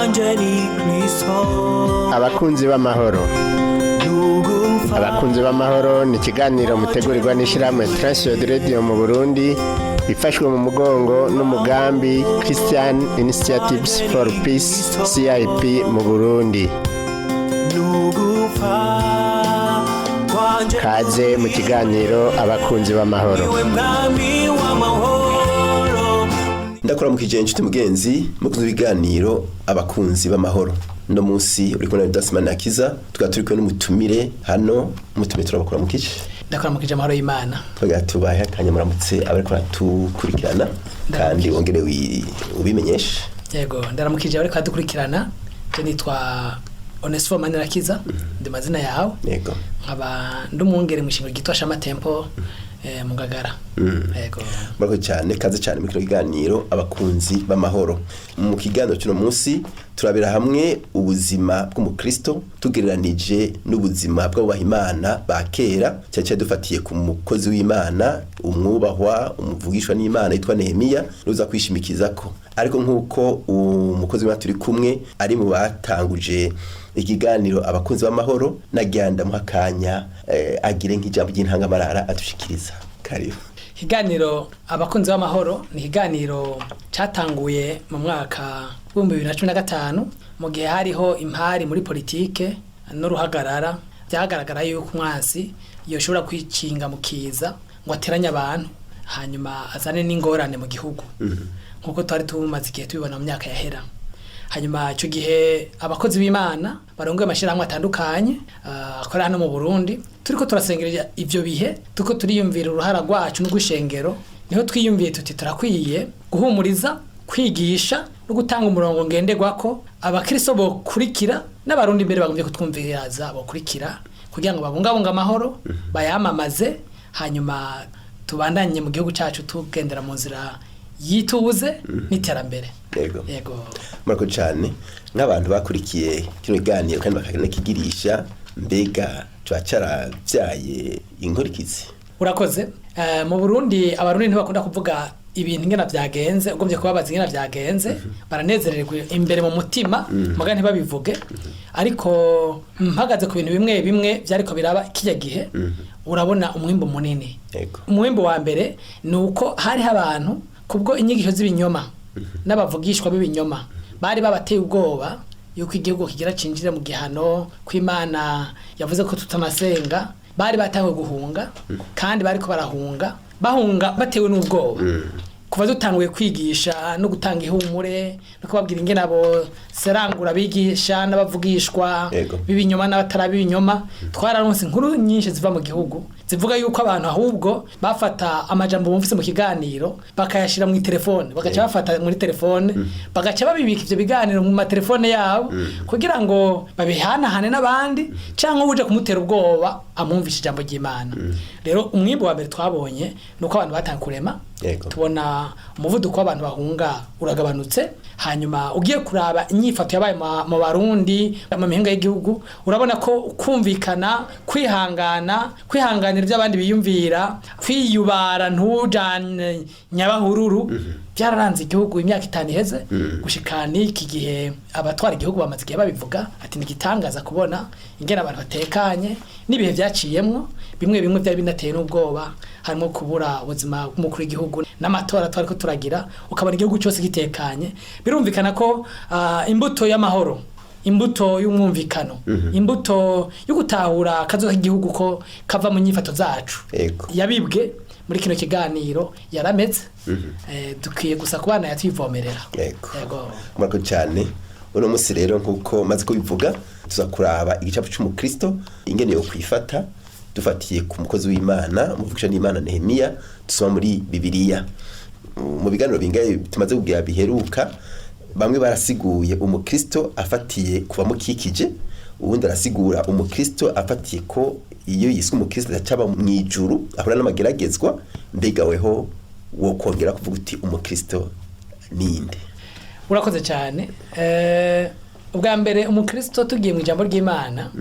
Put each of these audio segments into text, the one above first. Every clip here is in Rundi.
Kwanje ni Kristo. Abakunzi b'amahoro. Nugupfa. Abakunzi b'amahoro ni ikiganiro mutegurirwa n'ishyirahamwe Transworld Radio mu Burundi, ifashwe mu mugongo n'umugambi Christian Initiatives for Peace, CIP mu Burundi. Nugupfa kwanje. Kaze mu kiganiro Abakunzi b'amahoro. Niwe mwami w'amahoro. Ndakuramukije inshuti mugenzi mukunzi ibiganiro Abakunzi b'amahoro. No munsi uri kumwe na Dasman Akiza, tukaba turi kumwe n'umutumire hano. Umutumire, turabakuramukije. Ndakuramukije, amahoro y'Imana. Twagira tubahe akanya muramutse abariko baratukurikirana kandi wongere ubimenyeshe. Yego, ndaramukije abariko badukurikirana. Je nitwa Onesphore Manirakiza, ndi mazina yawe. Nkaba ndi umwungere mu ishengero ryitwa Shama Temple mu Ngagara. Yego. Murakoze cyane, kaze cyane muri kino kiganiro Abakunzi b'amahoro. Mu kiganiro cy'uno munsi turabira hamwe ubuzima bw'umukristo tugereranije n'ubuzima bw'abubaha Imana ba kera, cyane cyane dufatiye ku mukozi w'Imana umwubahwa, umuvugishwa n'Imana yitwa Nehemiya, ruza kwishimikizako. Ariko nk'uko umukozi w'Imana turi kumwe ari mu batanguje ikiganiro Abakunzi b'amahoro, nagira ndamuha akanya agire nk'ijambo ry'intangamarara adushikiriza. Karibu. Ikiganiro Abakunzi b'amahoro ni ikiganiro catanguye mu mwaka w'2015, mu gihe hariho impari muri politike n'uruhagarara. Byagaragara yuko umwansi yoshobora kwikinga mu kiza ngo ateranye abantu, hanyuma azane n'ingorane mu gihugu, nk'uko twari tumaze igihe tubibona mu myaka yahera. Hanyuma icyo gihe abakozi b'Imana barongoye amashyirahamwe atandukanye akorera hano mu Burundi, turiko turasengera ivyo bihe, turiko turiyumvira uruhara rwacu n'urw'ishengero, niho twiyumviye tuti turakwiye guhumuriza, kwigisha no gutanga umurongo ngenderwako abakristo bokurikira, n'Abarundi mbere bagombye kutwumviraza bokurikira, kugira ngo babungabunge amahoro, bayamamaze, hanyuma tubandanye mu gihugu cacu tugendera mu nzira yituze n'iterambere. Yego. Yego. Murakoze cyane. Nk'abantu bakurikiye kino kiganiro kandi bakanakigirisha, mbega tuba carabyaye inkurikizi? Urakoze. Mu Burundi Abarundi ntibakunda kuvuga ibintu ingena vyagenze. Ugombye kubabaza ingena vyagenze, baranezererwa imbere mu mutima, muga ntibabivuge. Ariko mpagaze ku bintu bimwe bimwe vyariko biraba kirya gihe, urabona umwimbu munini. Umwimbu wa mbere ni uko hariho abantu, kubwo inyigisho z'ibinyoma n'abavugishwa b'ibinyoma, bari babateye ubwoba yuko igihugu kigira cinjire mu gihano, ko Imana yavuze ko tutanasenga. Bari batanguye guhunga, kandi bariko barahunga, bahunga batewe n'ubwoba. Kuva dutanguye kwigisha no gutanga ihumure no kubabwira ingene abo serangura bigisha n'abavugishwa b'ibinyoma n'abatari b'ibinyoma, twararonse inkuru nyinshi ziva mu gihugu zivuga yuko abantu ahubwo bafata amajambo bumvise mu kiganiro bakayashira mu telefone, bagaca bafata muri telefone, bagaca babibika ivyo biganiro mu matelefone yabo kugira ngo babihanahane n'abandi, canke uje kumutera ubwoba amwumvishe ijambo ry'Imana. Rero umwimbu wa mbere twabonye ni uko abantu batangiye kurema. Tubona umuvuduko w'abantu bahunga uragabanutse. Hanyuma ugiye kuraba inyifato yabaye mu Barundi mu mihinga y'igihugu, urabona ko kumvikana, kwihangana, kwihanganira ibyo abandi biyumvira, kwiyubara ntujane nyabahururu, byararanze igihugu imyaka 5 iheze gushika n'iki gihe. Abatwara igihugu bamaze igihe babivuga ati ni igitangaza kubona ingene abantu batekanye n'ibihe byaciyemwo bimwe bimwe byari binateye n'ubwoba, harimo kubura ubuzima bw'umukuru w'igihugu n'amatora twari ko turagira, ukabona igihugu cyose gitekanye. Birumvikana ko imbuto y'amahoro, imbuto y'umwumvikano, imbuto yo gutahura akazoza k'igihugu ko kava mu nyifato zacu yabibwe muri kino kiganiro yarameze. Dukwiye gusa kubana yatwivomerera. Yego. Murakoze cyane. Uno munsi rero, nk'uko maze kubivuga, tuza kuraba igicapo c'umukristo ingene yo kwifata, dufatiye ku mukozi w'Imana, umuvugisha n'Imana Nehemiya dusoma muri Bibiliya. Mu biganiro bingahe tumaze kugira biheruka, bamwe barasiguye umukristo afatiye ku bamukikije, uwundi arasigura umukristo afatiye ko iyo yiswe umukristo acaba mu ijuru ahura n'amageragezwa. Mbega weho wo kongera kuvuga uti umukristo ninde? Urakoze cyane. Ubwa mbere umukristo, tugiye mu ijambo ry'Imana,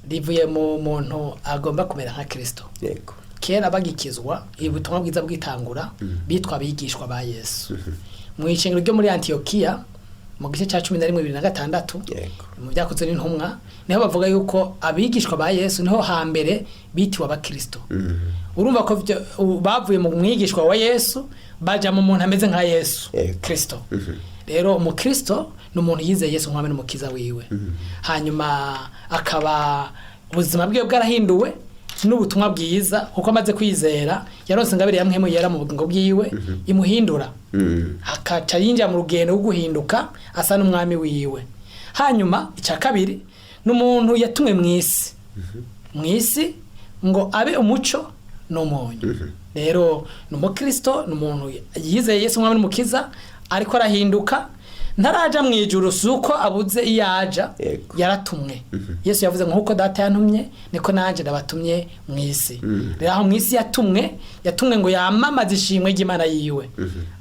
rivuye mu muntu agomba kumera nka Kristo. Kera bagikizwa, ubutumwa bwiza bwitangura, bitwa abigishwa ba Yesu. Mu ishengero ryo muri Antiyokiya Mu gice cya 11:26, Yego. mu byakozwe n'intumwa, niho bavuga yuko abigishwa ba Yesu niho hambere bitiwe abakristo. Urumva ko bavuye mu mwigishwa wa Yesu baja mu muntu ameze nka Yesu Yego. Kristo. Rero umukristo ni umuntu yizeye Yesu nk'umwami n'umukiza wiwe, hanyuma akaba ubuzima bwiwe bwarahinduwe n'ubutumwa bwiza, kuko amaze kwizera yaronse ingabire ya mpwemu yera mu bugingo bwiwe imuhindura, akaca yinjira mu rugendo rwo guhinduka asa n'umwami wiwe. Hanyuma icya kabiri ni umuntu yatumwe mu isi, mu isi ngo abe umuco n'umunyu. Rero ni umukristo, ni umuntu yizeye Yesu umwami n'umukiza, ariko arahinduka, ntaraja mu ijuru. Si uko abuze iyo aja, Yego. yaratumwe. Yesu yavuze ngo nkuko data yantumye niko nanjye ndabatumye mu isi. Rero aho mu isi yatumwe, yatumwe ngo yamamaze ishimwe ry'Imana yiwe,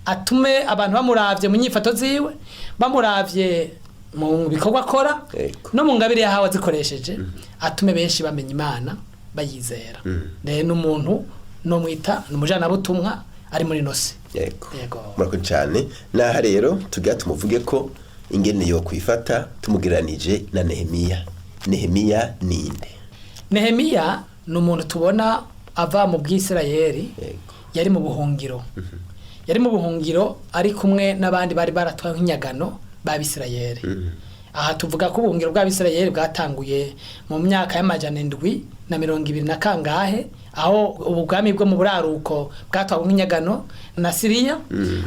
atume abantu bamuravye mu nyifato ziwe, bamuravye mu bikorwa akora Yego. no mu ngabire yahawe azikoresheje, atume benshi bamenya Imana bayizera. Rero n'umuntu nomwita ni umujanabutumwa ari muri nosi. Yego. Yego. Murakoze cyane. Naha rero tugira tumuvuge ko ingene yo kwifata tumugereranije na Nehemiya. Nehemiya ninde? Nehemiya ni umuntu tubona ava mu Bwisirayeli. Yego. Yari mu buhungiro, yari mu buhungiro ari kumwe n'abandi bari baratwawe nk'inyagano b'Abisirayeli. Aha tuvuga ko ubuhungiro bw'Abisirayeli bwatanguye mu myaka y'720 na kangahe, aho ubwami bwo mu buraruko bwatwawe nk'inyagano na Siriya.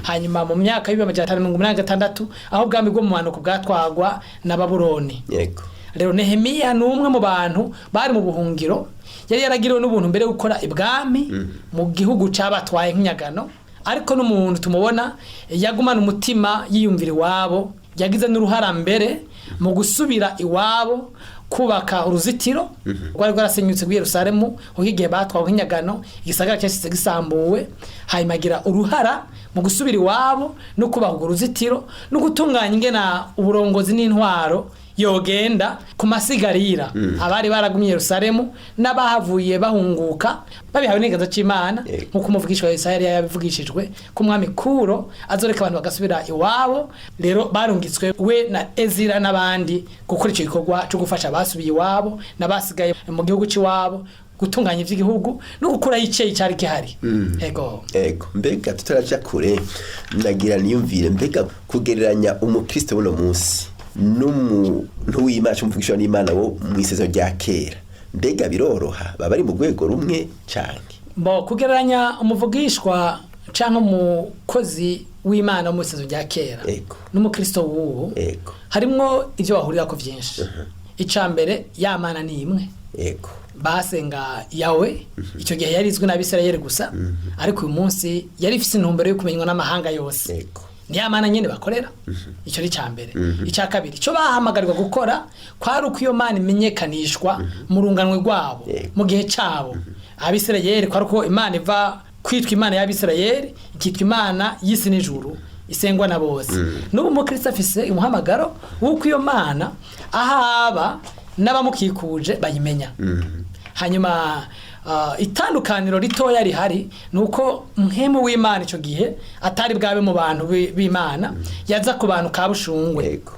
Hanyuma mu myaka y'586, aho ubwami bwo mu manuko bwatwagwa na Babuloni. Yego. Rero Nehemiya ni umwe mu bantu bari mu buhungiro, yari yaragiriwe n'ubuntu mbere yo gukora ibwami mu gihugu cabatwaye nk'inyagano. Ariko n'umuntu tumubona yagumana umutima yiyumvira iwabo, yagize n'uruhara mbere mu gusubira iwabo kubaka uruzitiro rwari rwarasenyutse rw'i Yerusalemu, kuko igihe batwawe nk'inyagano igisagara cyasize gisambuwe. Hanyuma agira uruhara mu gusubira iwabo no kubaka urwo ruzitiro no gutunganya ingena uburongozi n'intwaro yogenda ku masigarira, abari baragumye i Yerusalemu n'abahavuye bahunguka babihawe n'ikiganza c'Imana, Yego. nk'uko umuvugishwa wa Yesaya yari yabivugishijwe ko umwami Kuro azoreka abantu bagasubira iwabo. Rero barungitswe we na Ezira n'abandi gukora ico gikorwa co gufasha abasubiye iwabo n'abasigaye mu gihugu c'iwabo gutunganya ivy'igihugu no gukuraho iceyi cari gihari. Ego. Ego, mbega tutaraja kure, nagira niyumvire, mbega kugereranya umukristo buno munsi n'umuntu w'Imana cy'umuvugishwa n'Imana wo mu isezerano rya kera, mbega biroroha? Baba bari mu rwego rumwe canke? Bo kugereranya umuvugishwa canke umukozi w'Imana wo mu isezerano rya kera Ego. n'umukristo w'ubu, Ego. harimwo ivyo bahurirako vyinshi. Ica mbere, ya Mana ni imwe. Ego. Basenga yawe icyo gihe yari izwi n'Abisirayeli gusa, ariko uyu munsi yari ifise intumbero yo kumenywa n'amahanga yose. Ego. Ni ya Mana nyene bakorera. Icyo ni icya mbere. Icya kabiri, icyo bahamagarirwa gukora kwari uko iyo Mana imenyekanishwa mu runganwe rwabo, Yego. mu gihe cabo Abisirayeli, kwari uko Imana iva kwitwa Imana y'Abisirayeli ikitwa Imana y'isi n'ijuru isengwa na bose. N'ubu umukristo afise umuhamagaro w'uko iyo Mana ahaba n'abamukikuje bayimenya. Hanyuma itandukaniro ritoya rihari ni uko mpemu w'Imana icyo gihe atari bwabe mu bantu b'Imana, yaza ku bantu ka bushungwe. Yego.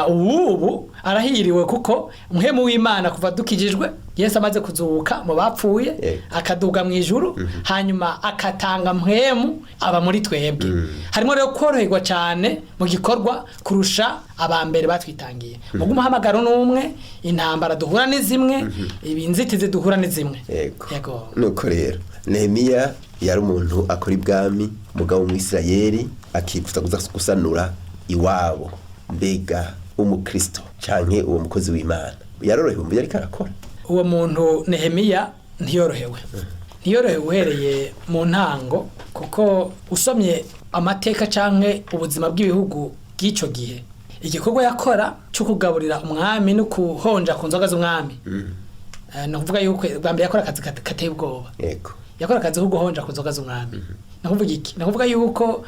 Ubu arahiriwe kuko mpemu w'Imana kuva dukijijwe, Yesu amaze kuzuka mu bapfuye, Yego. akaduga mu ijuru, hanyuma akatanga mpemu aba muri twebwe. Harimo rero koroherwa cyane mu gikorwa kurusha aba mbere batwitangiye. Mu umuhamagaro n'umwe, intambara duhura ni zimwe, inzitizi duhura ni zimwe. Yego. Yego. Nuko rero Nehemiya yari umuntu akora ibwami, umugabo w'Umwisirayeli akifuza kuza gusanura iwabo. Mbega umukristo canke uwo mukozi w'Imana yarorohewe mu byo ariko arakora? Uwo muntu Nehemiya ntiyorohewe, ntiyorohewe uhereye mu ntango, kuko usomye amateka canke ubuzima bw'ibihugu bw'ico gihe, igikorwa yakora cyo kugaburira umwami no kuhonja ku nzoga z'umwami, ni ukuvuga yuko bwa mbere yakora akazi kateye ubwoba. Yego. Yakora akazi ko guhonja ku nzoga z'umwami. Ni ukuvuga iki? Ni ukuvuga yuko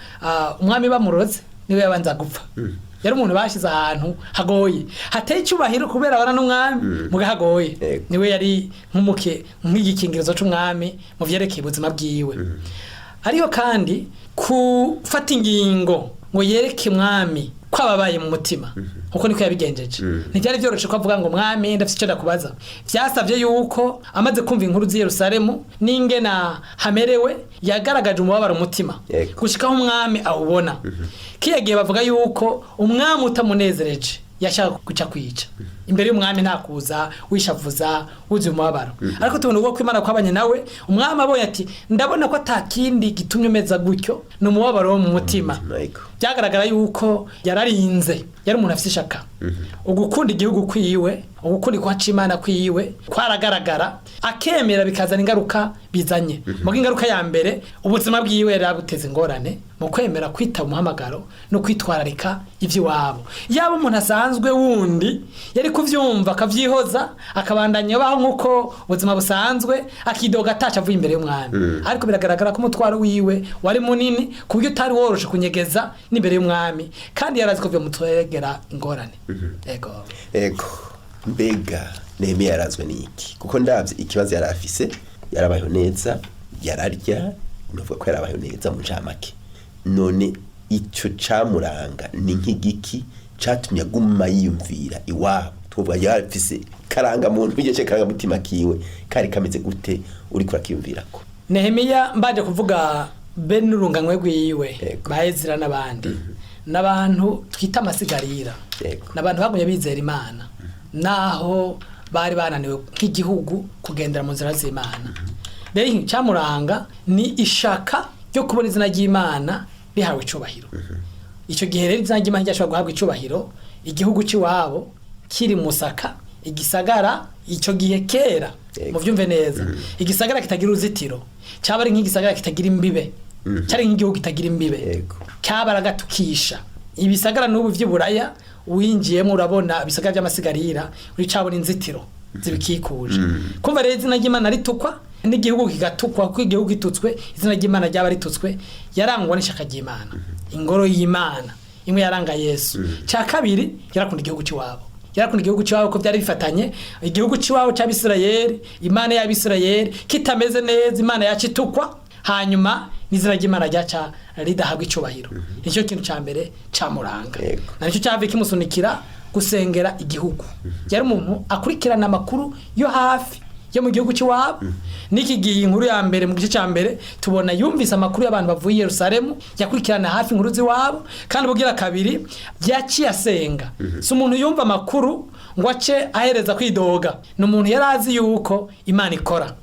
umwami bamuroze niwe yabanza gupfa. Yari umuntu bashize ahantu hagoye hateye icyubahiro kubera abana n'umwami, muga hagoye. Yego. Niwe yari nk'umuke, nk'igikingirizo c'umwami mu vyerekeye ubuzima bwiwe. Ariko kandi gufata ingingo ngo yereke umwami ko ababaye mu mutima, kuko niko yabigenjeje. Ntibyari byoroshe ko avuga ngo mwami ndafite icyo ndakubaza. Byasabye yuko amaze kumva inkuru z'i Yerusalemu n'ingena hamerewe, yagaragaje umubabaro mu mutima gushikaho umwami awubona. Kiya gihe bavuga yuko umwami utamunezereje yashaka guca kwica. Imbere y'umwami nta kuza wishavuza wuzuye umubabaro, ariko tubona ubwo kw'Imana kwabanye nawe. Umwami abonye ati ndabona ko atakindi gitumye umeza gutyo, ni umubabaro wo mu mutima. Byagaragara yuko yararinze, yari umuntu afite ishaka. Ugukunda igihugu kwiwe, ugukunda kwaca Imana kwiwe kwaragaragara, akemera bikazana ingaruka bizanye. Muga ingaruka ya mbere, ubuzima bwiwe yari abuteze ingorane mu kwemera kwitaba umuhamagaro no kwitwararika iby'iwabo. Yaba umuntu asanzwe wundi yari kuvyumva akavyihoza, akabandanya abaho nk'uko ubuzima busanzwe, akidoga ataca avuye imbere y'umwami. Ariko biragaragara ko umutwaro wiwe wari munini ku buryo utari woroshe kunyegeza n'imbere y'umwami, kandi yarazi ko vyomutwegera ingorane. Ego. Ego. Mbega Nehemiya yarazwe n'iki? Kuko ndavye ikibazo yari afise, yarabayeho neza, yararya, novuga ko yarabayeho neza mu ncamake. None ico camuranga ni nk'igiki catumye aguma yiyumvira iwabo? Tuvuga yarafise karanga muntu, igice karanga mutima kiwe kari kameze gute uriko urakiyumvirako? Nehemiya, mbaje kuvuga be n'urunganwe rwiwe ba Ezra n'abandi, n'abantu twita amasigarira, n'abantu bagumye bizera Imana naho bari bananiwe nk'igihugu kugendera mu nzira z'Imana. Rero ikintu camuranga ni ishaka ryo kubona izina ry'Imana rihawe icubahiro. Icyo gihe rero izina ry'Imana ryashobora guhabwa icubahiro igihugu cy'iwabo kiri musaka, igisagara icyo gihe kera, muvyumve neza, igisagara kitagira uruzitiro cyaba ari nk'igisagara kitagira imbibe, cyari nk'igihugu kitagira imbibe, cyaba aragatukisha ibisagara n'ubu vy'iburaya. Winjiyemo urabona ibisagara by'amasigarira, uri cabona inzitiro zibikikuje. Kumva rero izina ry'Imana ritukwa n'igihugu kigatukwa, kuko igihugu gitutswe izina ry'Imana ryaba ritutswe. Yarangwa n'ishaka ry'Imana, ingoro y'Imana imwe yaranga Yesu. Cya kabiri, yarakunda igihugu cy'iwabo, yarakunda igihugu cy'iwabo ko byari bifatanye. Igihugu cy'iwabo cy'Abisirayeli, Imana y'Abisirayeli kitameze neza, Imana yacitukwa, hanyuma n'izina ry'Imana ryaca ridahabwa icubahiro. Nicyo kintu cya mbere camuranga, na nicyo cyavuye kimusunikira gusengera igihugu. Yari umuntu akurikirana amakuru yo hafi yo mu gihugu cy'iwabo. N'iki gihe inkuru ya mbere mu gice cya mbere tubona yumvise amakuru y'abantu bavuye i Yerusalemu, yakurikirana hafi inkuru z'iwabo. Kandi bugira kabiri yaciye asenga. Si umuntu yumva amakuru ngo ace ahereza kwidoga, ni umuntu yari azi yuko Imana ikora,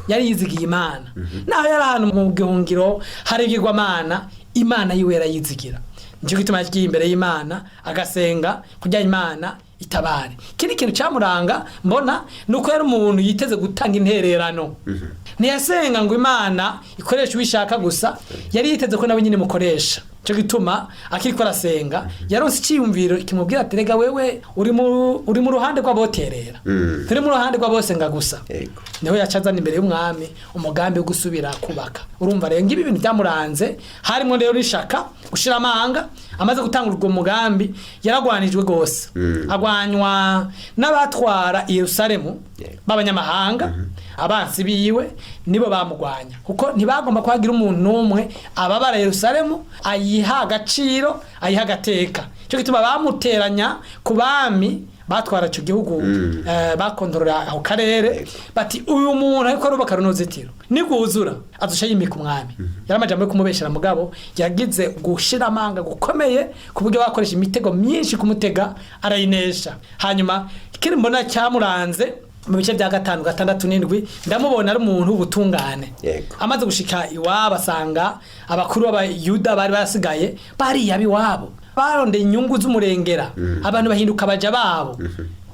yari yizigiye Imana. Naho yari ahantu mu gihungiro hari ibigirwamana, Imana yiwe yarayizigira. Nicyo gituma yagiye imbere y'Imana agasenga kugira Imana itabare. Ikindi kintu camuranga mbona nuko yari umuntu yiteze gutanga intererano. Ntiyasenga ngo Imana ikoreshe uwishaka gusa, yari yiteze ko nawe nyine mukoresha. Cyo gituma akiriko arasenga yaronse iciyumviro kimubwira ati rega wewe uri mu ruhande rw'aboterera, turi mu ruhande rw'abosenga gusa. Niho yacazana imbere y'umwami umugambi wo gusubira kubaka. Urumva rero ngibi ibintu byamuranze, harimo rero n'ishaka gushira amanga. Amaze gutanga urwo mugambi yaragwanijwe gose, agwanywa n'abatwara Yerusalemu b'abanyamahanga. Abansi biwe nibo bamugwanya, kuko ntibagomba kwagira umuntu n'umwe ababara Yerusalemu ayiha agaciro, ayiha agateka. Cyo gituma bamuteranya ku bami batwara ico gihugu, bakondorora aho karere, bati uyu muntu ariko arubaka runo ruzitiro niguzura azosha yimika umwami. Yari amajambo yo kumubeshera, mugabo yagize gushira amanga gukomeye ku buryo bakoresha imitego myinshi kumutega, arayinesha. Hanyuma ikindi mbona cyamuranze mu bice bya 5, 6, 7, ndamubona ari umuntu w'ubutungane. Amaze gushika iwabo asanga abakuru b'Abayuda bari basigaye bariya biwabo, barondeye inyungu z'umurengera, abantu bahinduka baja babo.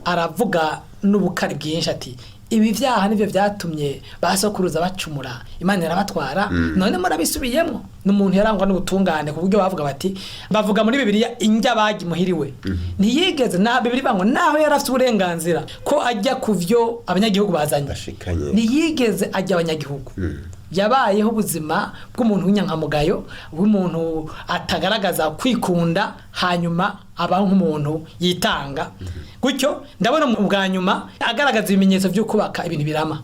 Aravuga n'ubukari bwinshi ati ibi vyaha nivyo vyatumye basokuruza bacumura, Imana irabatwara, none murabisubiyemo. N'umuntu yarangwa n'ubutungane ku buryo bavuga bati, bavuga muri Bibiliya injya bagi muhiriwe. Ntiyigeze na Bibiliya bango naho yarafite uburenganzira ko ajya kuvyo abanyagihugu bazanye, ntiyigeze ajya abanyagihugu. Yabayeho ubuzima bw'umuntu w'inyankamugayo, bw'umuntu atagaragaza kwikunda, hanyuma abaho nk'umuntu yitanga. Gutyo ndabona mu bwa nyuma agaragaza ibimenyetso byo kubaka ibintu birama.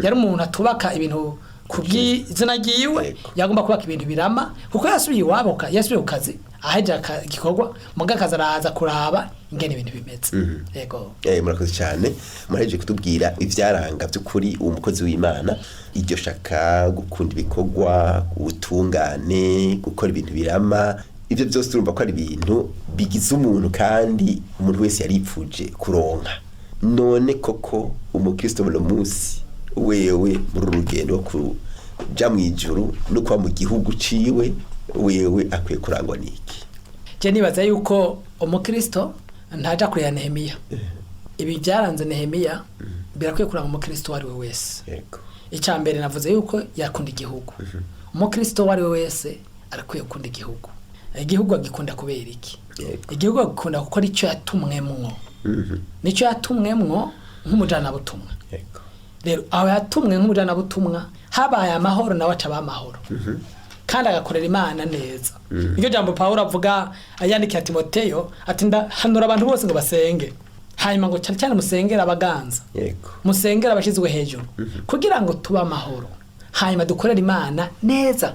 Yari umuntu atubaka ibintu Kubw'izina ryiwe Yego. yagomba kubaka ibintu birama, kuko yasubiye iwabo, yasubiye ku kazi aheje igikorwa, muga akaza araza kuraba ingene ibintu bimeze. Yego. Murakoze cyane, murahejeje kutubwira ivyaranga by'ukuri uwo mukozi w'Imana, iryo shaka, gukunda ibikorwa, ubutungane, gukora ibintu birama. Ibyo byose turumva ko ari ibintu bigize umuntu, kandi umuntu wese yaripfuje kuronka. None koko umukristo buno munsi wewe muri uru rugendo rwo kuja mw'ijuru no kuba mu gihugu ciwe, wewe akwiye kurangwa n'iki? Je nibaza yuko umukristo ntaja kureba Nehemiya. Ibi byaranze Nehemiya birakwiye kuranga umukristo uwo ari we wese. Icya mbere navuze yuko yakunda igihugu. Umukristo uwo ari we wese arakwiye gukunda igihugu. Igihugu agikunda kubera iki? Igihugu agikunda kuko nicyo yatumwemwo, nicyo yatumwemwo nk'umujanabutumwa. Rero aho yatumwe nk'umujanabutumwa habaye amahoro, nawe aca aba amahoro kandi agakorera Imana neza. Niryo jambo Pawulo avuga yandikira Timoteyo ati: "Ndahanura abantu bose ngo basenge, hanyuma ngo cyane cyane musengere abaganza, musengere abashyizwe hejuru, kugira ngo tube amahoro, hanyuma dukorere Imana neza."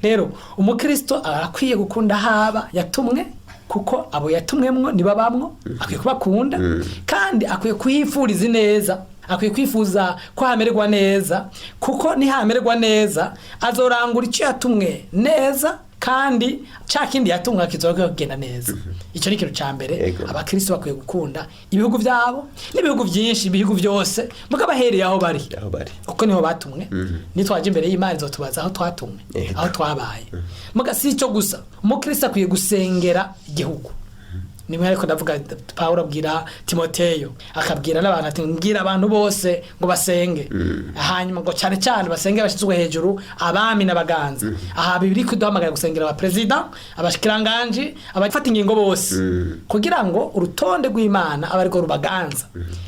Rero umukristo arakwiye gukunda haba yatumwe, kuko abo yatumwemwo niba bamwo akwiye kubakunda, kandi akwiye kuhifuriza ineza, akwiye kwifuza ko hamererwa neza, kuko nihamererwa neza azorangura icyo yatumwe neza, kandi ca kindi yatumwe kizoba kugenda neza. Icyo ni ikintu ca mbere. Abakristo bakwiye gukunda ibihugu byabo n'ibihugu byinshi, ibihugu byose, mugabo ahereye aho bari, Aho bari. kuko niho batumwe. Nitwaje imbere y'Imana izotubaza aho twatumwe, aho twabaye. Muga si icyo gusa, umukristo akwiye gusengera igihugu. Nimwe ariko ndavuga, Pawulo abwira Timoteyo, akabwira n'abantu ati: "Mbwira abantu bose ngo basenge, hanyuma ngo cyane cyane basenge bashyizwe hejuru, abami n'abaganza." Aha bibiri kuduhamagara gusengera abaperezida, abashikiranganji, abafata ingingo bose, kugira ngo urutonde rw'Imana abe arirwo rubaganza,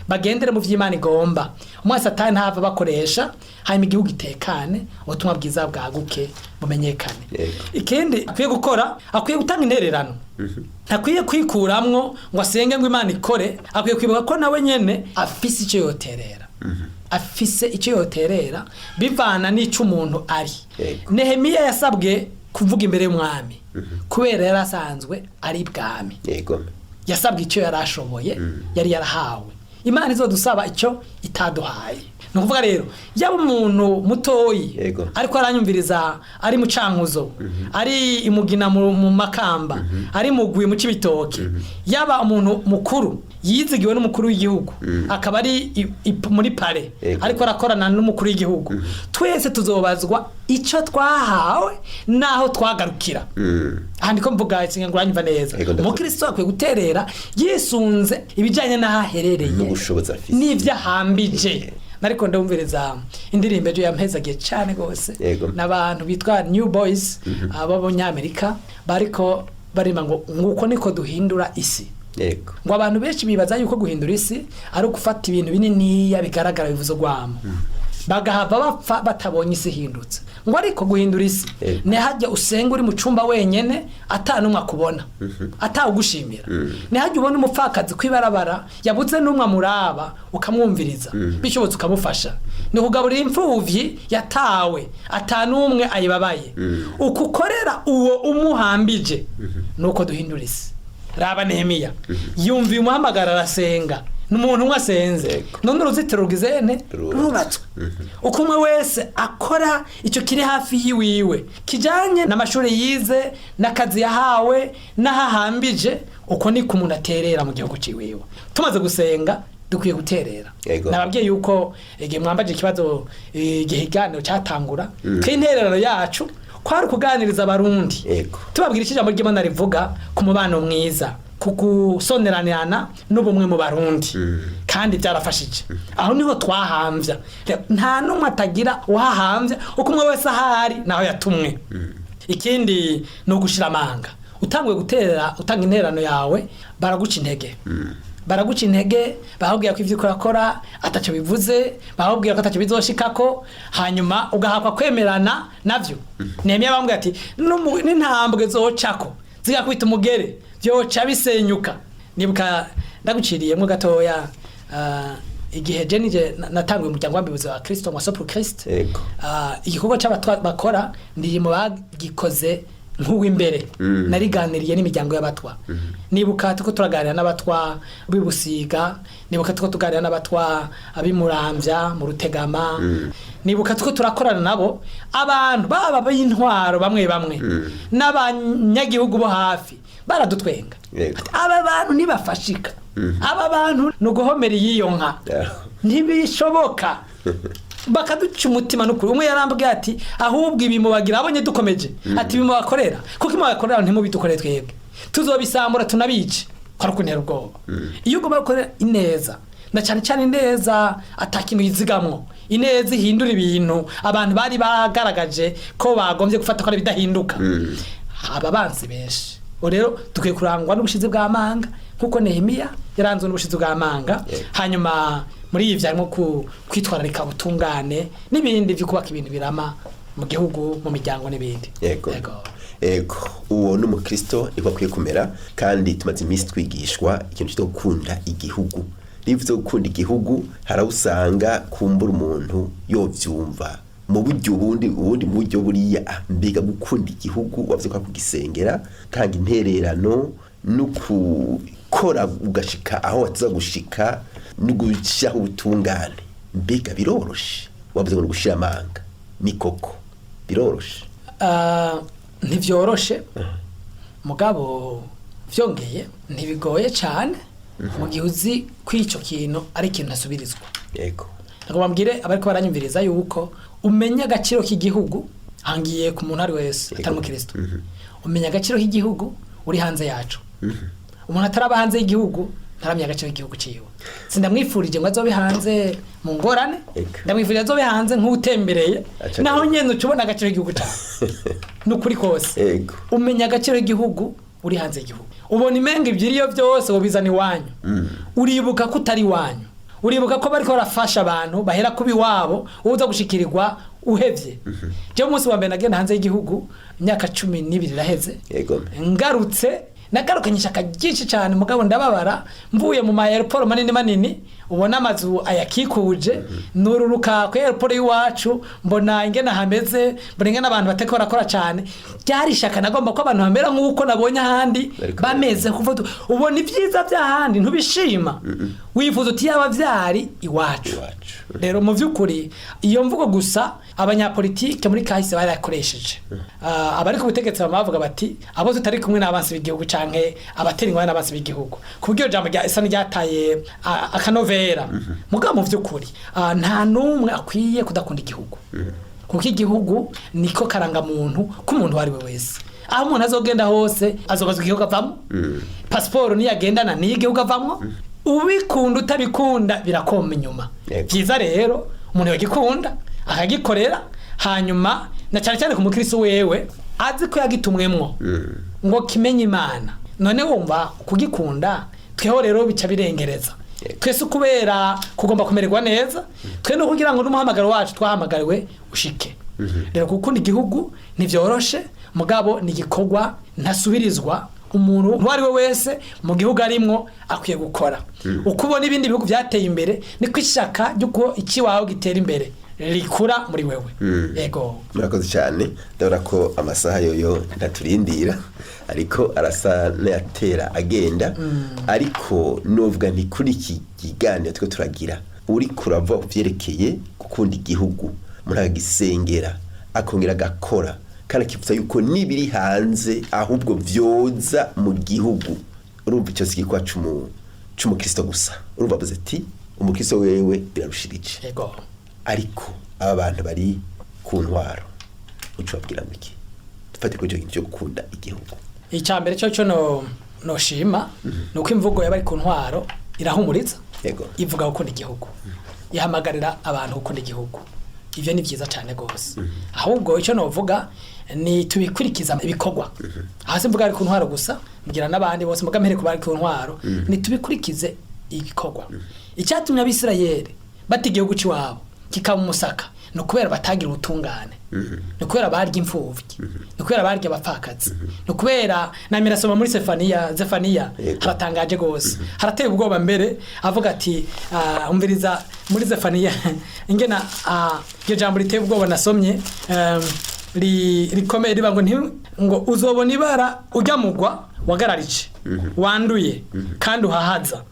bagendere mu vy'Imana igomba, umwese atari ntava bakoresha, hanyuma igihugu itekane, ubutumwa bwiza bwaguke, bumenyekane. Ikindi akwiye gukora, akwiye gutanga intererano. Ntakwiye kwikuramwo ngo asenge ngo Imana ikore. Akwiye kwibuka ko nawe nyene afise icyo yoterera, afise icyo yoterera bivana n'icyo umuntu ari. Nehemiya yasabwe kuvuga imbere y'umwami kubera yari asanzwe ari ibwami. Yasabwe icyo yari ashoboye, yari yarahawe. Imana izodusaba icyo itaduhaye. Ni ukuvuga rero yaba umuntu mutoyi ariko aranyumviriza, ari mu Cankuzo, ari imugina mu Makamba, ari mugwi mu Cibitoke, yaba umuntu mukuru yizigiwe n'umukuru w'igihugu, akaba ari muri pare, ariko arakorana n'umukuru w'igihugu, twese tuzobazwa icyo twahawe n'aho twagarukira. Aha ndiko mvuga ngo uranyumva neza. Yego, ndakumva. Umukristo akwiye guterera yisunze ibijyanye n'aho aherereye n'ubushobozi afise. N'ibyo ahambije. Nariko ndumviriza indirimbo ejo yampezagiye cyane rwose, n'abantu bitwa New Boys b'Abanyamerika, bariko barima ngo: "Nguko niko duhindura isi." Ngo abantu benshi bibaza yuko guhindura isi ari ugufata ibintu bininiya bigaragara bivuze urwamo, bagahava bapfa batabonye isi ihindutse. Ngo ariko guhindura isi ntihajya usenga uri mu cumba wenyene, ata n'umwe akubona, atawugushimira. Ntihajya ubona umupfakazi kw'ibarabara yabuze n'umwe amuraba, ukamwumviriza, bishobotse ukamufasha. Ni ukugaburira imfuvyi yatawe, ata n'umwe ayibabaye, ukukorera uwo umuhambije. Nuko duhindura isi. Raba Nehemiya, yumviye umuhamagara, arasenga, ni umuntu umwe asenze, none uruzitiro rugizene? Rubatswe. Rubatswe. Uko umwe wese akora icyo kiri hafi yiwiwe, kijanye n'amashuri yize, n'akazi yahawe, n'ahahambije, uko niko umuntu aterera mu gihugu ciwiwe. Tumaze gusenga dukwiye guterera. Nababwiye yuko igihe mwambaje ikibazo, igihe ikiganiro cyatangura, ko intererano yacu kwari ukuganiriza Abarundi, tubabwira icyo ijambo ry'Imana rivuga ku mubano mwiza, ku gusoneranirana n'ubumwe mu Barundi, kandi byarafashije. Aho niho twahambya. Rero, nta n'umwe atagira uwahambya, uko umwe wese ahari naho yatumwe. Ikindi ni ugushira amanga. Utanguye guterera, utanga intererano yawe, baraguca intege, baraguca intege, bakubwira ko ivyo uriko urakora atacyo bivuze, bakubwira ko atacyo bizoshikako, hanyuma ugahakwa kwemerana navyo. Nehemiya bamubwira ati: "N'intambwe zocako zigakubita umugere, vyoca bisenyuka." Nibuka ndaguciriyemwo gatoya, Igihe je nije natanguye umuryango w'abibuzi wa Kristo wa Sopro Christ. Yego. Igikorwa c'abatwa bakora ndi mu bagikoze nk'uw'imbere, nariganiriye n'imiryango y'abatwa. Nibuka tuko turaganira n'abatwa b'ibusiga, nibuka tuko tuganira n'abatwa ab'imuramvya mu Rutegama, nibuka tuko turakorana nabo, abantu baba b'intwaro bamwe bamwe n'abanyagihugu bo hafi baradutwenga. Yego. Ati, aba bantu ntibafashika, aba bantu ni uguhomera iy'iyo nka, ntibishoboka, bakaduca umutima. N'ukuri umwe yarambwiye ati ahubwo ibi mubagira abonye dukomeje, ati ibi mubakorera kuko mubakorera ntimubidukorere, twebwe tuzobisambura tunabice, ko ari ukuntera ubwoba. Iyo ugomba gukorera ineza, na cyane cyane ineza atakintu yizigamwo, ineza ihindura ibintu abantu bari bagaragaje ko bagombye gufata ko ari ibidahinduka, aba banzi benshi. Ubu rero dukwiye kurangwa n'ubushizi bw'amanga nk'uko Nehemiya yaranzwe n'ubushizi bw'amanga. Hanyuma muri ibi harimo kwitwararika ubutungane n'ibindi byo kubaka ibintu birama mu gihugu, mu miryango n'ibindi. Yego. Ego, uwo ni umukristo, niko akwiye kumera. Kandi tumaze iminsi twigishwa ikintu cyo gukunda igihugu. Niba uvuze gukunda igihugu, harawusanga kumbura umuntu yovyumva mu buryo ubundi mu buryo buriya. Mbega gukunda igihugu wavuze ko ari kugisengera, tanga intererano no gukora ugashika aho watiza gushika no gushyiraho ubutungane, mbega biroroshe? Wavuze ngo ni ugushira amanga, ni koko biroroshe? Ntivyoroshe, mugabo vyongeye ntibigoye cane mu gihe uzi ko ico kintu ari ikintu ntasubirizwa. Ntabwo bambwire abariko baranyumviriza yuko umenya agaciro k'igihugu hangiye ku muntu ari wese atari umukristo. Umenya agaciro k'igihugu uri hanze yacu. Umuntu ataraba hanze y'igihugu ntaramenya agaciro k'igihugu ciwe. Sindamwifurije ngo azobe hanze mu ngorane, ndamwifurije azobe hanze nk'utembereye, naho nyene uca ubona agaciro k'igihugu cawe. Ni ukuri kose. Umenya agaciro k'igihugu uri hanze y'igihugu, ubona imenga ibyiriyo byose ubizana iwanyu. Uribuka ko utari iwanyu, uribuka ko bariko barafasha abantu bahera kuba iwabo, uza gushikirirwa uhevye. Jewe umunsi wa mbere nagenda hanze y'igihugu, imyaka 12 iraheze. Ngarutse nagarukanye ishyaka ryinshi cyane, mugabo ndababara mvuye mu ma airport manini manini, ubona amazu ayakikuje, nururuka ku airport y'iwacu, mbona ingene hameze, mbona ingene abantu bateko barakora cyane. Ryari ishyaka nagomba ko abantu bamera nk'uko nabonye ahandi Bariko bameze, kuva ubona ibyiza by'ahandi ntubishima, wifuza uti yaba byari iwacu. Iwacu. Rero mu by'ukuri iyo mvugo gusa abanyapolitike muri kahise barayakoresheje. Abari ku butegetsi bama bavuga bati abo tutari kumwe n'abansi b'igihugu canke abatera ingwara n'abansi b'igihugu, ku buryo iryo jambo rya isa n'iryataye akanovera. Mugabo mu by'ukuri nta n'umwe akwiye kudakunda igihugu, kuko igihugu niko karangamuntu k'umuntu uwo ari we wese. Aho umuntu azogenda hose azobazwa igihugu avamo. Pasiporo niyagendana niyo igihugu avamwo. Ubikunda utabikunda birakoma inyuma. Byiza rero umuntu yagikunda akagikorera, hanyuma na cyane cyane ku mukristo wewe azi ko yagitumwemwo ngo kimenye Imana. None wumva kugikunda tweho rero bica birengereza. Twese kubera kugomba kumererwa neza, twe no kugira ngo n'umuhamagaro wacu twahamagariwe ushike. Rero gukunda igihugu ntivyoroshe, mugabo ni igikorwa ntasubirizwa umuntu uwo ari we wese mu gihugu arimwo akwiye gukora. Uko ubona ibindi bihugu byateye imbere, niko ishaka ry'uko ikiwawe gitera imbere rikura muri wewe. Yego. Murakoze cyane. Ndabona ko amasaha yoyo ntaturindira, ariko arasa n'ayatera agenda. Ariko novuga nti kuri iki kiganiro turiko turagira, uriko uravuga ku vyerekeye gukunda igihugu, umuntu akagisengera akongera agakora, kandi akifuza yuko n'ibiri hanze ahubwo vyoza mu gihugu. Urumva icyo si igikorwa c'umukristo gusa. Urumva avuze ati umukristo wewe birarushirije. Ariko aba bantu bari ku ntwaro uca ubabwira ngo iki? Dufate kuri icyo kintu cyo gukunda igihugu. Icya mbere cyo no noshima ni uko imvugo y'abari ku ntwaro irahumuriza. Ivuga gukunda igihugu, ihamagarira abantu gukunda igihugu. Ivyo ni byiza cyane rwose. Ahubwo icyo novuga ni tubikurikiza ibikorwa. Hasi mvuga ari ku ntwaro gusa, mbwira n'abandi bose, muga mpere ku bari ku ntwaro, ni tubikurikize ibikorwa. Icyatumye Abisirayeli bata igihugu cy'iwabo kikaba umusaka, ni ukubera batagira ubutungane, ni ukubera barya imfuvyi, ni ukubera barya abapfakazi, ni ukubera namirasoma muri Zefaniya. Yego. Haratangaje gose, harateye ubwoba. Mbere avuga ati umviriza muri Zefaniya ingena iryo jambo riteye ubwoba nasomye, rikomeye, riba ngo ngo uzobona ibara ujya mugwa wagararije, wanduye kandi uhahaza,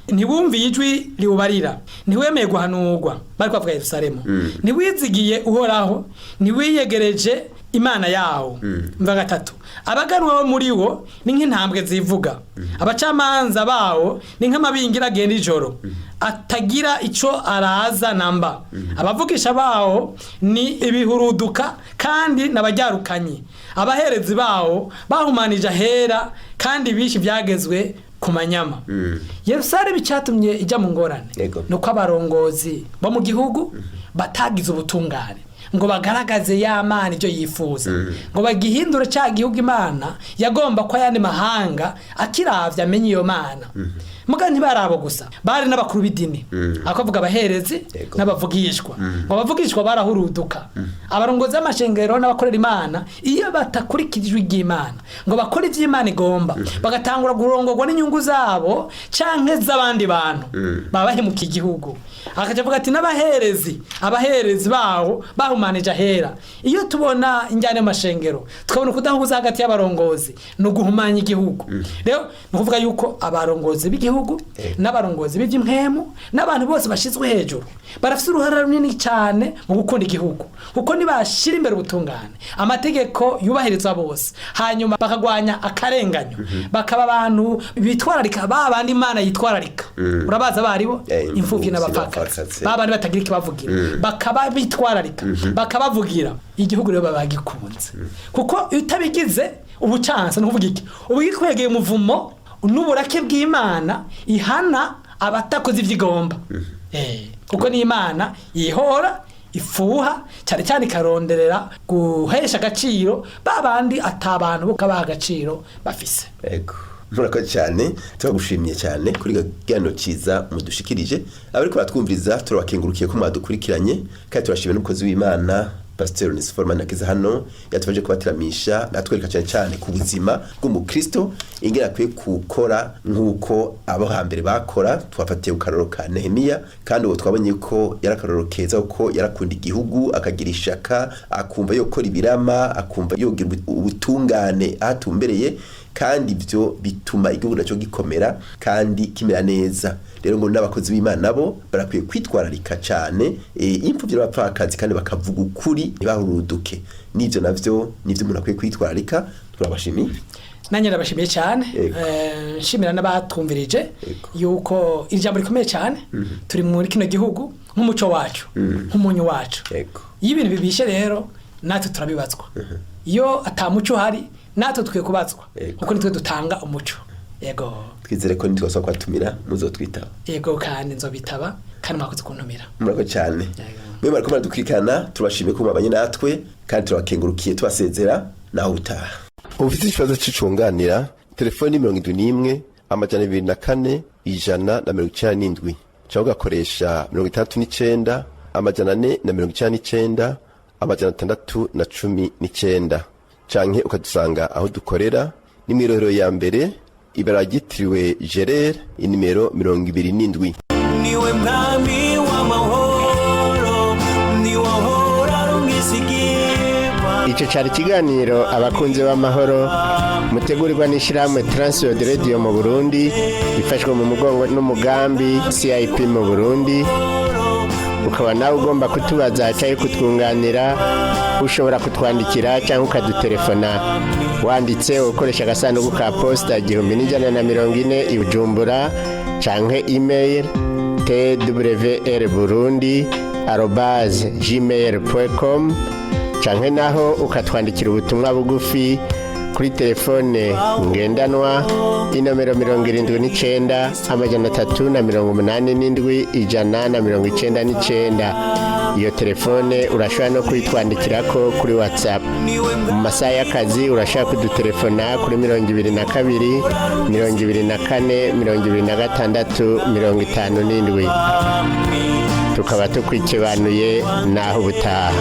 ntiwumviye ijwi riwubarira, ntiwemeye guhanurwa. Bari kubavuga Yerusalemu. Ntiwizigiye Uhoraho, ntiwiyegereje Imana yawo. Mva gatatu, abaganwa bo muri wo ni nk'intambwe zivuga, abacamanza bawo ni nk'amabingira agenda ijoro atagira ico araza namba, abavugisha bawo ni ibihuruduka kandi n'abajyarukanyi, abaherezi bawo bahumanije ahera kandi bishe ibyagezwe ku manyama. Yerusalemu icyatumye ijya mu ngorane Yego. ni uko abarongozi bo mu gihugu batagize ubutungane ngo bagaragaze ya Mana ibyo yifuza, ngo bagihindure cya gihugu Imana yagomba ko ayandi mahanga akiravye amenye iyo Mana. Muga ntibari abo gusa, bari n'abakuru b'idini, akavuga abaherezi Yego. n'abavugishwa. Ngo abavugishwa barahuruduka, abarongozi b'amashengero n'abakorera Imana, iyo batakurikije ijwi ry'Imana ngo bakore ivy'Imana igomba, bagatangura kurongorwa n'inyungu zabo canke z'abandi bantu, baba bahemukiye igihugu. Akaca avuga ati n'abaherezi, abaherezi bawo bahumanije ahera. Iyo tubona injyana y'amashengero, tukabona ukudahuza hagati y'abarongozi, ni uguhumanya igihugu. Rero ni ukuvuga yuko abarongozi b'igihugu n'abarongozi b'iby'impwemu n'abantu bose bashyizwe hejuru barafite uruhare runini cyane mu gukunda igihugu, kuko nibashyira imbere ubutungane, amategeko yubahirizwa bose, hanyuma bakagwanya akarenganyo, bakaba abantu bitwararika ba bandi Imana yitwararika. Urabaza abaribo, imfuvyi imfuvyi n'abapfakazi, n'abapfakazi. ba bandi batagira ikibavugira, bakaba bitwararika, bakabavugira. Igihugu rero baba bagikunze, kuko iyo utabigize ubucansa, ni ukuvuga iki? Uba ugikwegeye umuvumo n'uburake bw'Imana ihana abatakoze ibyo igomba. Kuko ni Imana yihora ifuha cyane cyane, ikaronderera guhesha agaciro ba bandi atabantu bo kabaha agaciro bafise. Ego. Murakoze cyane, turagushimiye cyane kuri kiganiro cyiza mudushikirije. Abariko baratwumviriza turabakengurukiye ko mwadukurikiranye, kandi turashimiye n'umukozi w'Imana Pasteur Onesphore Manirakiza hano yatubanje kubateramisha, atwereka cyane cyane ku buzima bw'umukristo ingene akwiye gukora nk'uko abo hambere bakora. Twafatiye ku karorero ka Nehemiya, kandi uwo twabonye ko yari akarorero keza, kuko yarakunda igihugu, akagira ishaka, akumva yokora ibirama, akumva yogira ubutungane aho atumbereye, kandi ibyo bituma igihugu nacyo gikomera kandi kimera neza. Rero ngo n'abakozi b'Imana nabo barakwiye kwitwararika cyane imfuvyi n'abapfakazi, kandi bakavuga ukuri ntibahuruduke. N'ivyo navyo nivyo umuntu akwiye kwitwararika. Turabashimiye. Nanjye ndabashimiye cyane. Yego. Nshimira n'abatwumvirije Yego. yuko iri jambo rikomeye cyane. Turi muri kino gihugu nk'umuco wacu, nk'umunyu wacu. Yego. Iyo ibintu bibishe rero natwe turabibazwa. Iyo ata muco uhari natwe tukwiye kubazwa, Yego. kuko nitwe dutanga umuco. Yego. Twizere ko nitwasaba kwatumira muzotwitaba. Yego, kandi nzobitaba, kandi mwakoze kuntumira. Murakoze cyane. Yego. Mwe bariko baradukurikirana, turabashimiye ko mwabanye natwe, kandi turabakengurukiye, tubasezera naho utaha. Ufite ikibazo c'icunganira, telefoni 71 204 197, cyangwa ugakoresha 69 499 619, canke ukadusanga aho dukorera ni mw'irohero ya mbere, ibara ryitiriwe Gerere, inimero 27. Niwe mwami w'amahoro, niwe ahora arumwisigirwa. Icyo cyari ikiganiro Abakunzi b'Amahoro, mutegurirwa n'ishyirahamwe Transworld Radio mu Burundi, ifashwe mu mugongo n'umugambi CIP mu Burundi. Ukaba nawe ugomba kutubaza cyangwa kutwunganira, ushobora kutwandikira cyangwa ukadutelefona wanditse ukoresha agasanduku ka posita 1140 i Bujumbura, canke email twrburundi@gmail.com, canke naho ukatwandikira ubutumwa bugufi kuri telefone ngendanwa inomero 79 387 199. Iyo telefone urashobora no kuyitwandikirako kuri WhatsApp. Mu masaha y'akazi urashobora kudutelefona kuri 22 24 26 57. Tukaba tukwikibanuye naho ubutaha.